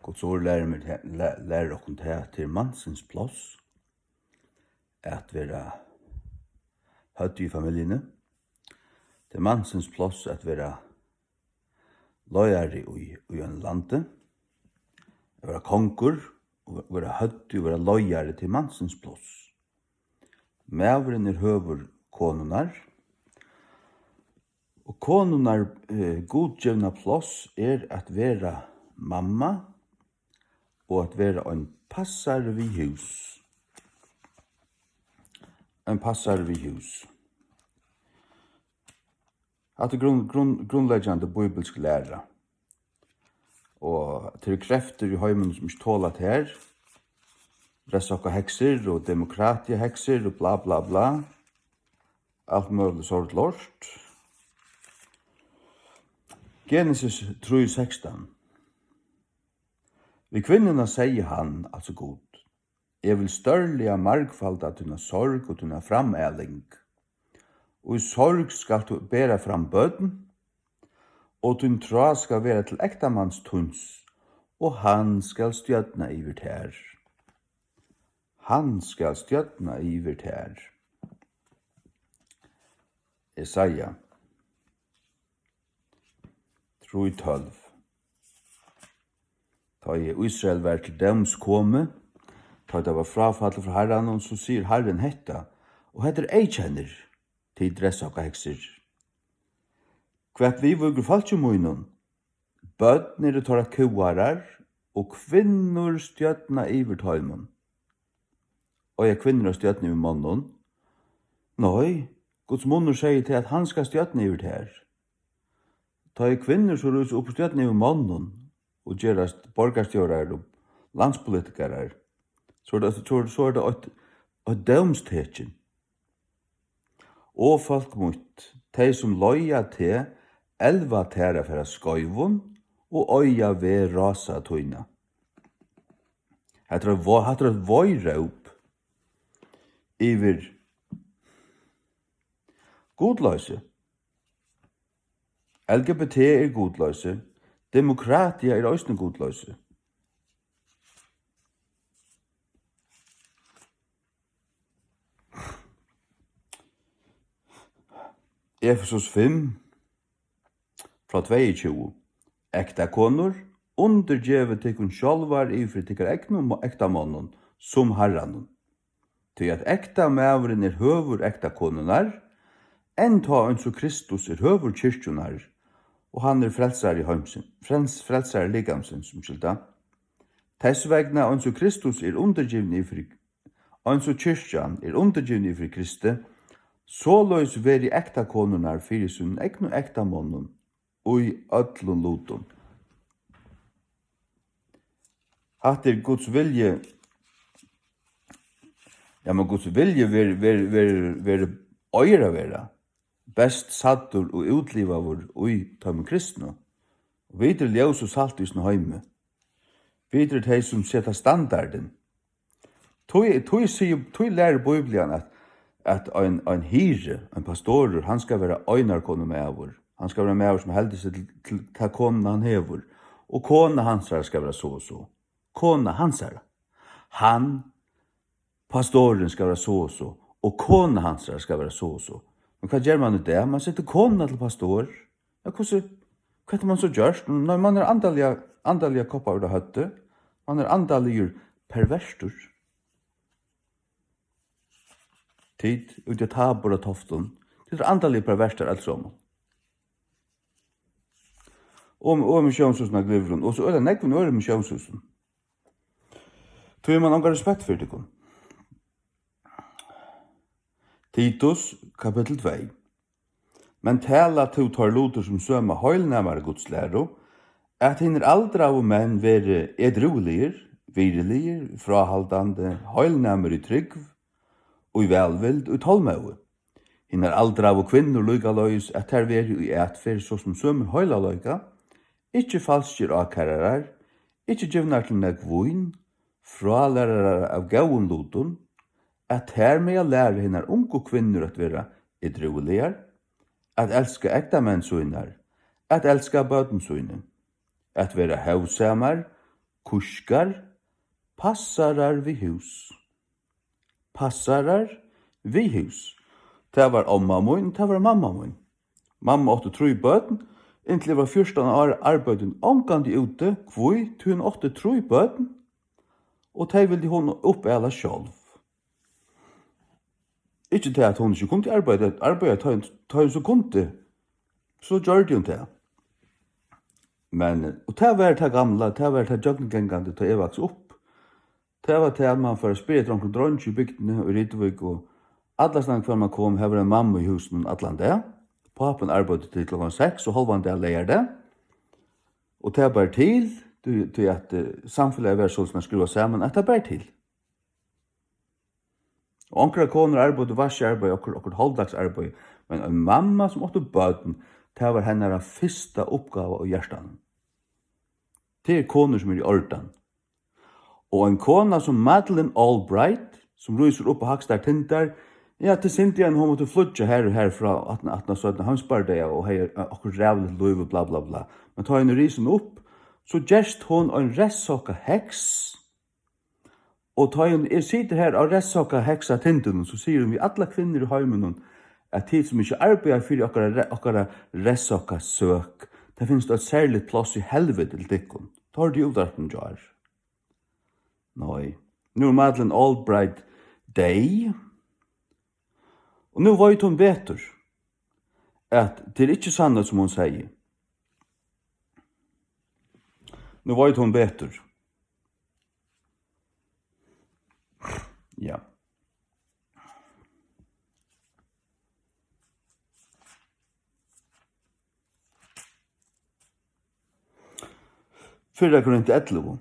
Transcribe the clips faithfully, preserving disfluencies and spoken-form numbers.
Guds orð lærir meg, læ-, lærir okkum tað, til mansins pláss at vera høvd í familjuni. Til mansins pláss at vera leiðari í, í einum landi, at vera kongur og vera høvd og vera leiðari til mansins pláss. Maðurin er høvur konunnar, og konunnar, eh, gudgivna pláss er at vera mamma og at vera ein passari við hús. Ein passari við hús. Hatta er grunn-, grunn-, grundleggjandi bíbilsk læra. Og tað eru kreftir í heiminum, sum ikki tola tað her. Dressokkaheksir og demokratiaheksir og bla, bla, bla. Alt møguligt sort lort. Genesis trý sekstan. Við kvinnuna segði hann, altso Gud: Eg vil stórliga margfalda tína sorg og tína framaling. Í sorg skalt tú bera fram børn, og tín trá skal vera til ektamanns tíns, og hann skal stjórna yvir tær. Hann skal stjórna yvir tær. Jesaja trý tólv. Tá ið Ísrael var til dóms komið, tá ið tað var fráfallið frá Harranum, so sigur Harrin hetta, og hetta er eyðkennir, tit dressokkaheksir. Hvat viðvíkur fólki mínum? Børn eru teirra kúgarar, og kvinnur stjórna yvir teimum. Eiga kvinnur at stjórna yvir monnum? Nei, Guds munnur segði tað, at hann skal stjórna yvir tær. Tá ið kvinnur so rísa upp og stjórna yvir monnum og gerast borgarstjórar og landspolitikarar, so er tað, so, so er tað eitt, eitt dómstekin. Og fólk mítt, tey sum leiða teg, elva tær at fara skeivum og oyða veg rása tína. Hatta er eitt vo-, hatta er eitt veiróp yvir gudloysi. L G B T er gudloysi. Demokratia er eisini gudloysi. Efesus fimm, frá tveyogtjúgu. Ektakonur, undirgevið tykkum sjálvar yvir fyri tykkara egnu mo-, ektamonnum, sum Harranum. Tí at ektamaðurin er høvur ektakonunnar, enn tá eins og Kristus er høvur kirkjunnar, og hann er frelsari heimsins, frels-, frelsari likamsins, umskylda. Tess vegna, eins og Kristus er undirgivin yvir fyri, eins og kirkjan er undirgivin yvir fyri Kristi, soleiðis veri ektakonurnar fyri sínum egnu ektamonnum í øllum lutum. Hatta er Guds vilji. Ja, men Guds vilji ver-, ver-, ver-, ver-, eigur at vera best sæddur og útlivaður í teimum kristnu. Og vit eru ljós og salt í hesum heimi. Vit eru tey, sum seta standardin. Tí, tí sigur, tí lærir Bíblian, at, at ein, ein hirði, ein pastorur, hann skal vera einarkonumaður. Hann skal vera maður, sum heldur seg til, til ta konuna, hann hevur. Og kona hansara skal vera so og so. Kona hansara. Hann, pastorin, skal vera so og so. Og kona hansara skal vera so og so. Men hvat ger man í dag? Man setur konuna til pastor. Ja, hvussu, hvat hevur man so gjørt? Nei, man er andaliga, andaliga koppaður á høvdið. Man er andaligur perverstur. Tit úti á Tabor og Toftum, tit eru andaliga perverstar øll somul. Og, og missiónshúsini á Glyvrum, og so er tað nógvum øðrum missiónshúsum. Tí hevur man ongan respekt fyri tykkum. Titus, kapittul tvey. Men tala tú teir lutir sum søma heilnæmari Guds læru, at hinir aldraðu menn veri edrúiligir, virðiligir, fráhaldandi, heilnæmir í trúgv, í vælvild, í tolmóði. Hinar aldraðu kvinnur líkaleiðis, at tær veri í atferð, so sum sømir heilagleika, ikki falskir ákærarar, ikki givnar til nógv vín, frálærarar av góðum lutum, at tær mega læra hinar ungu kvinnur at vera edrúiligar, at elska ektamenn sínar, at elska børn síni, at vera hóvsamar, kúskar, passarar við hús. Passarar við hús. Tað var omma mín, tað var mamma mín. Mamma átti trý børn. Inntil eg var fjúrtan ár, arbeiddi hon ongantíð úti. Hví? Tí hon átti trý børn, og tey vildi hon uppala sjálv. Ikki tað, at hon ikki kundi arbeiða, arbeiða, tá hon, tá hon so kundi, so gjørdi hon tað. Men, og tað var tað gamla, tað var tað gjøgnumgangandi, tá eg vaks upp. Tað var tað, at mann fór at spyrja eftir onkrum dreingi í bygdini, í Rituvík, og allastaðni, hvar mann kom, har var ein mamma í húsinum allan dag. Pápin arbeiddi til klokkan seks og hálvan dag leygardag. Og tað bar til, tí, tí at, eh, samfelagið var soleiðis skrúvað saman, at tað bar til. Og onkrar konur arbeiddu vaskiarbeiði, okkurt, okkurt hálvdagsarbeiði, men ein mamma sum átti børn, tað var hennara fyrsta uppgáva í hjartanum. Tað er konur sum eru í ordan. Og ein kona sum Madeleine Albright, sum rísur upp á hægstar tindar, ja, tað er synd í henni, hon mátti flýggja har og har frá aftan, aftan á seinna heimsbardaga og hevði, eh, okkurt ræðuligt lív og bla, bla, bla. Men tá hon er risin upp, so gerst hon ein reyðsokkað heks, og tá hon, eg siti har á reyðsokkað heksatindunum, so sigur hon við allar kvinnur í heiminum, at tit sum ikki arbeiða fyri okkara re-, okkara reyðsokkað søk, tað finst eitt serligt pláss í helviti til tykkum. Tá hoyrdi eg útvarpinum í gjár. Nei. Nú er Madeleine Albright deyð. Og nú veit hon betur, at tað er ikki sannheit, sum hon segði. Nú veit hon betur. Ja. Fyrra Korint ellivu,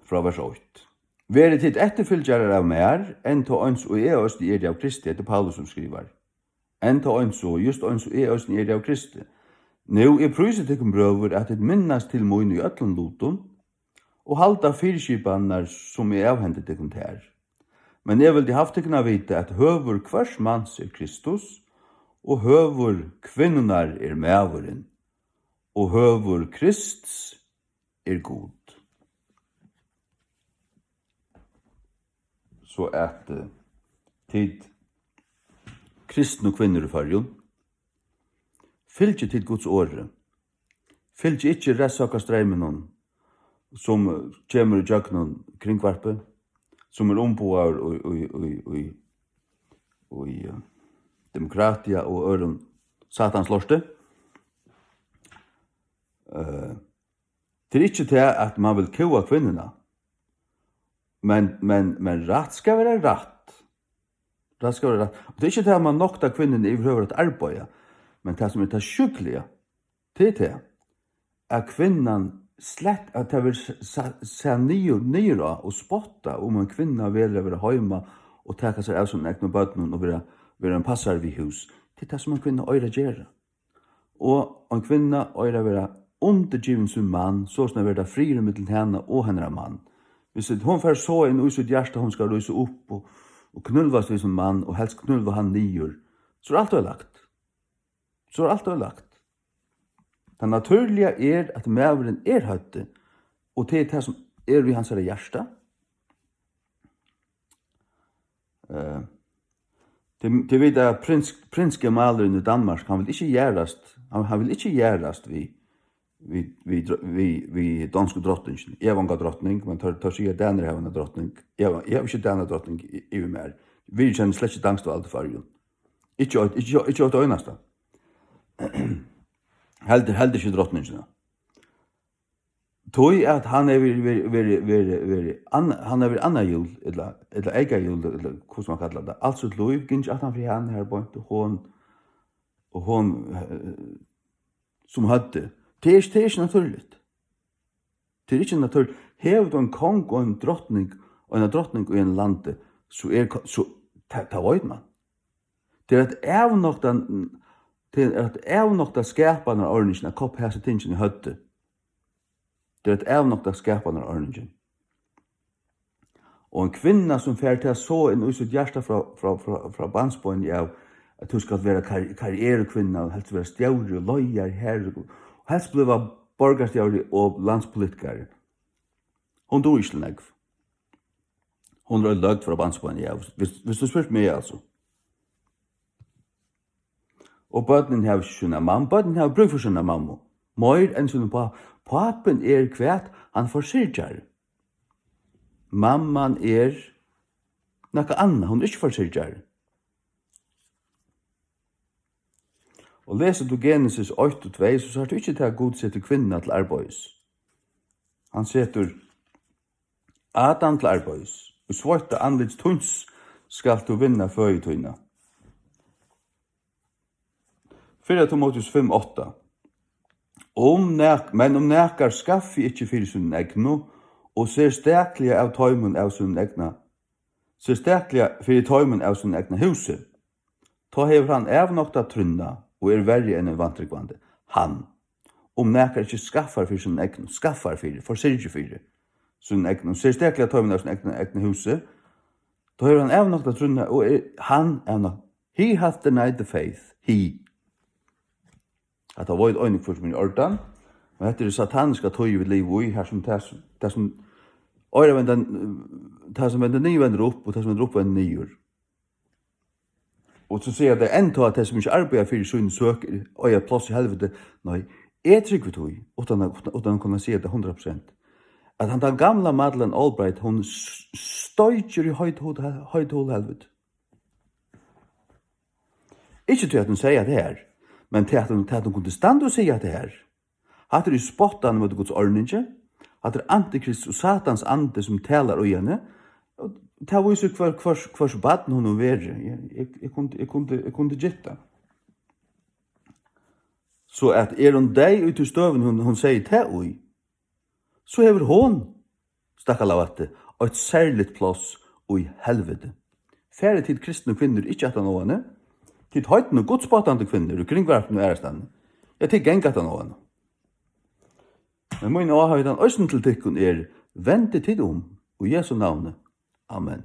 frá vers eitt. Verið tit eftirfylgjarar av mær, enn tá eins og eg eisini eri av Kristi, hetta er Paulus, sum skrivar. Enn tá eins og, júst eins og eg eisini eri av Kristi. Nú, eg prísi tykkum, brøður, at tit minnast til mín í øllum lutum, og halda fyriskipanirnar, sum eg avhendi tykkum tær. Men eg vildi havt tykkum at vita, at høvur hvørs mans er Kristus, og høvur kvinnunnar er maðurin, og høvur Krists er Gud. So at, eh, tit kristnu kvinnur í Føroyum, fylgið tit Guds orði. Fylgið ikki reyðsokkastreyminum, sum kemur ígjøgnum kringvarpið, sum er umboðaður í, í, í, í, í, eh, Demokratia og øðrum Satans lorti. Eh, tað er ikki tað, at mann vil kúga kvinnuna, men, men, men rætt skal vera rætt. Rætt skal vera rætt. Og tað er ikki tað, at mann noktar kvinnuni yvirhøvur at arbeiða, men tað, sum er tað sjúkliga, tað er tað, at kvinnan slett, at tað verður s-, sa-, sæð niður, niður á og spottað, um ein kvinna velur at vera heima og taka sær av sínum egnu børnum og vera, vera ein passari við hús. Tað er tað, sum ein kvinna eigur at gera. Og ein kvinna eigur at vera undirgivin sín mann, soleiðis at verða friður millum hana og hennara mann. Viss hon fær sáð inn í sítt hjarta, hon skal rísa upp og, og knúlvast við sín mann, og helst knúlva hann niður, so er alt oyðilagt. So er alt oyðilagt. Tað natúrliga er, at maðurin er høvdið, og tað er tað, sum er í hansara hjarta. Eh, tað, tað vita, at prins, prinske maðurin í Danmark, hann vil ikki jarðast, hann, hann vil ikki jarðast við, við, við dro-, við, við donsku drotningini. Eg havi onga drotning, men teir, teir siga, at danir hava eina drotning. Eg havi, eg havi ikki danadrotning y-, yvir mær. Viðurkenni slett ikki danskt vald í Føroyum. Ikki eitt, ikki, ikki eitt einasta. Heldur, heldur ikki drotningina. Tí at hann hevur verið, verið, verið, verið, verið ann-, hann hevur verið annað hjul, ella, ella eyka hjul, ella hvussu man kallar tað, alt sítt lív, gingið aftan fyri hana har beint, og hon, og hon, eh, sum høvdið. Tað er ikki, tað er ikki natúrligt. Tað er ikki natúrligt. Hevur tú ein kong og ein drotning, og eina drotning í einum landi, so er ko-, so, tað, tað veit mann. Tað er at avnokta, tað er at avnokta skapanarorðningina at koppa hasi tingini í høvdið. Tað er at avnokta skapanarorðningin. Og ein kvinna, sum fær tað sáð inn í sítt hjarta frá, frá, frá, frá barnsbeini av, at tú skalt vera kar-, karrierukvinna, og helst vera stjóri og leiðari her, og helst blíva borgarstjóri og landspolitikari. Hon dugir ikki til nógv. Hon er løgd frá barnsbeini, ja, hvis, hvis tú spyrt meg, altso. Og børnini hava ikki sína mammu. Børnini hava brúk fyri sína mammu. Meir enn sín pá-, pápin er hvat? Hann forsyrgjari. Mamman er nakað annað, hon er ikki forsyrgjari. Og lesur tú Genesis eitt og tvey, so sært tú ikki tað, at Gud setur kvinnuna til arbeiðis. Hann setur Adam til arbeiðis. Í sveitti andlits tíns skalt tú vinna føði tína. Fyrra Timoteus fimm átta. Um nak-, men um nakar skaffi ikki fyri sínum egnu, og serstakliga av teimum av sínum egna, serstakliga fyri teimum av sínum egna húsi, tá hevur hann avnoktað trúnna og er verri enn ein vantrúgvandi. Hann, um nakar ikki skaffar fyri sínum egnu, skaffar fyri, forsyrgir fyri sínum egnu, serstakliga teimum av sínum egna, egna húsi, tá hevur hann avnoktað trúnna og er, hann avnokt-, he hath denied the faith, he. At tað veit ein hvør sum er í ordan, men hetta er sataniska tíð, vit liva í, har sum tað sum, tað sum, oyra venda, tað sum vendir niður, vendir upp, og tað sum vendir upp, vendir niður. Og so siga tey enntá, at tey sum ikki arbeiða fyri síni søk, eiga eitt pláss í helviti. Nei, eg trúgvi tí, uttan at, uttan at kunna siga tað hundrað prosent, at handan gamla Madeleine Albright, hon s-, stoykir í heitu hul-, heitu hul helviti. Ikki tí, at hon segði hatta her, men tí, at hon, tí, at hon kundi standa og siga hatta her. Hatta er í spottan móti Guds orningi. Hatta er antikrist og Satans andi, sum talar í henni. Og tað vísir, hvør, hvørs, hvørs barn hon hevur verið. Eg, eg, eg kundi, eg kundi, eg kundi gitta. So at er hon deyð í tí støðuni, hon, hon segði tað í, so hevur hon, stakkalafatti, eitt serligt pláss í helviti. Farið tit kristnu kvinnur ikki aftan á henni, tit heidnu gudsspáttandi kvinnur í Kringvarpinum og aðrastaðni, ja, tit ganga aftan á henni. Men mín áheitan eisini til tykkum er: vendið tit um, í Jesu navni. Amen.